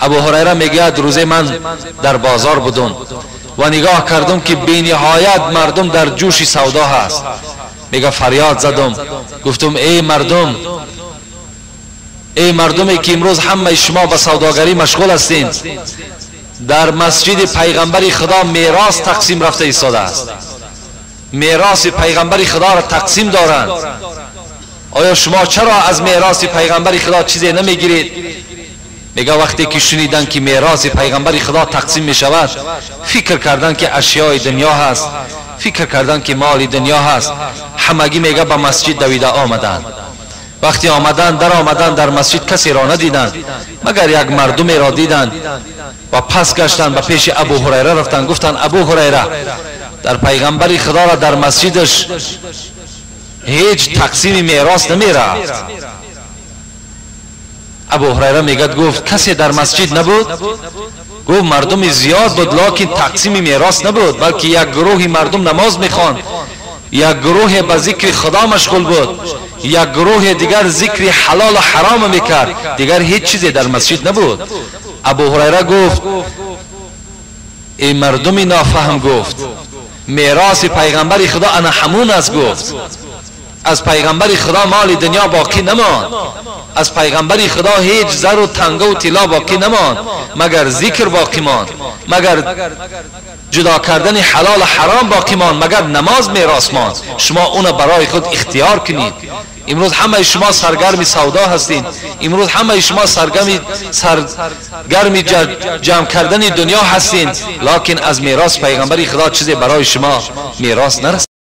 Абу Ҳурайра мегӯяд, рӯзе ман дар бозор будум ва нигоҳ кардум ки бениҳоят мардум дар ҷӯши савдо ҳаст. Мега фарёд задум, гуфтум: эй мардум, эй мардуме ки имрӯз ҳамаи шумо ба савдогарӣ машғул ҳастед, дар масҷиди пайғамбари Худо мерос тақсим рафта истодааст. Мероси пайғамбари Худоро тақсим доранд. Оё шумо чаро аз мероси пайғамбари Худо чизе намегиред? Мега вақте ки шуниданд ки мероси пайғамбари Худо тақсим мешавад, фикр карданд ки ашёи дунё ҳаст, фикр карданд ки моли дунё ҳаст. Ҳамагӣ мега ба масҷид давида омаданд. Вақте омаданд, дар омаданд, дар масҷид касеро надиданд, магар як мардумеро диданд ва пас гаштанд, ба пеши Абу Ҳурайра рафтанд, гуфтанд: Абу Ҳурайра, дар пайғамбари Худоро дар масҷидаш ҳеҷ тақсими мерос намерафт. Абу Ҳурайра мегӯяд, гуфт: касе дар масҷид набуд? Гуфт: мардуми зиёд буд, локин тақсими мерос набуд, балки як гурӯҳи мардум намоз мехонд, як гурӯҳе ба зикри Худо машғул буд, як гурӯҳи дигар зикри ҳалолу ҳаром мекард, дигар ҳеҷ чизе дар масҷид набуд. Абу Ҳурайра гуфт: эй мардуми нофаҳм, гуфт, мероси пайғамбари Худо ана ҳамун аст. Гуфт: аз пайғамбари Худо моли дунё боқӣ намонд, аз пайғамбари Худо ҳеҷ зару тангаву тилло боқӣ намонд, магар зикр боқӣ монд, магар ҷудо кардани ҳалолу ҳаром боқӣ монд, магар намоз мерос монд. Шумо уна барои худ ихтиёр кунед. Имрӯз ҳамаи шумо саргарми савдо ҳастед, имрӯз ҳамаи шумо саргарми ҷамъ кардани дунё ҳастед, локин аз мерос пайғамбари Худо чизе барои шумо мерос нарасид.